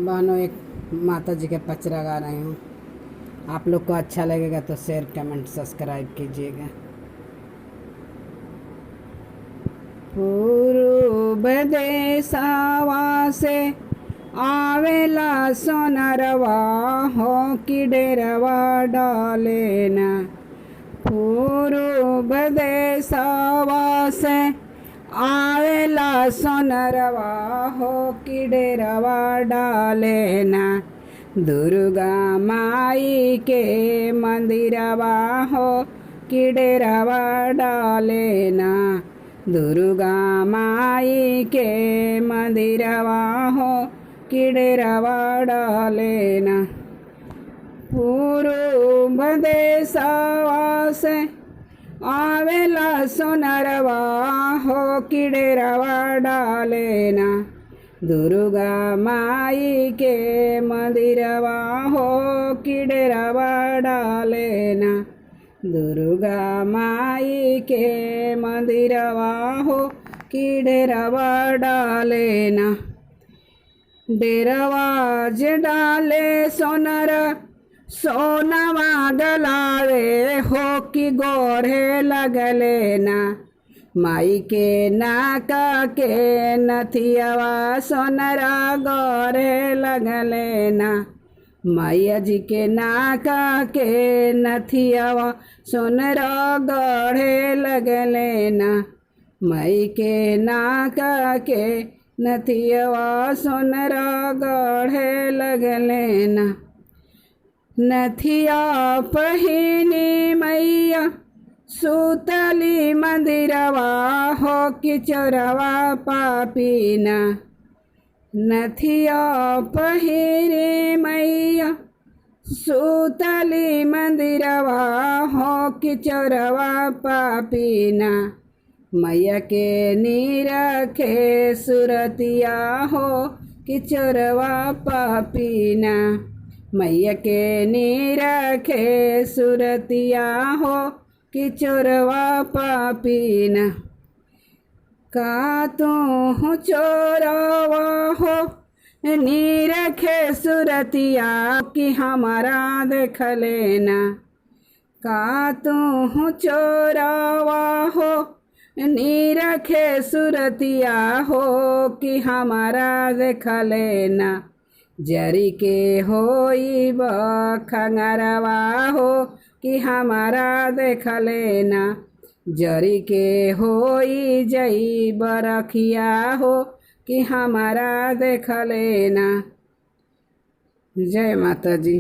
बहनों, एक माता जी के पचरा गा रही हूँ। आप लोग को अच्छा लगेगा तो शेयर कमेंट सब्सक्राइब कीजिएगा। पूर्व देशवा से आवेला सोनरवा हो कि डेरवा डाले ना। पूर्व देशवा से आवेला सोनरवा हो कि डेरवा डाले ना। दुर्गा माई के मंदिरवा हो कि डेरवा डाले ना। दुर्गा माई के मंदिरवा हो कि डेरवा डाले ना। पूर्व देशवा से आवेला सोनरवा हो कि डेरवा डाले ना। दुर्गा माई के मंदिरवा हो कि डेरवा डाले ना। दुर्गा माई के मंदिरवा हो कि डेरवा डाले ना। डेरवा जे डाले सोनर सोनवा गलावे हो कि गोरे लगले ना। माई के नाका के नथियावा सोनरा गोरे लगले ना। मैया जी के नाका के नथियावा सोनरा गढ़े लगले ना। माई के नाका के नथियावा सोनरा गढ़े लगले ना। नथिया पहिनी मैया सुतली मंदिरवा हो कि चोरवा पापीना। नथिया पहिरे मैया सुतली मंदिरवा हो कि चोरवा पापीना। मैया के नीरखे सुरतिया हो कि चोरवा पापीना। मैया के नीरखे सुरतिया हो कि चोरवा पापीना। का तू चोरवा हो नीरखे सुरतिया कि हमारा देख लेना। का तू चोरवा हो नीरखे सुरतिया हो कि हमारा देख लेना। जरी के होई खंगरवा हो कि हमारा देख लेना। जरी के होई जई बरखिया हो कि हमारा देख लेना। जय माता जी।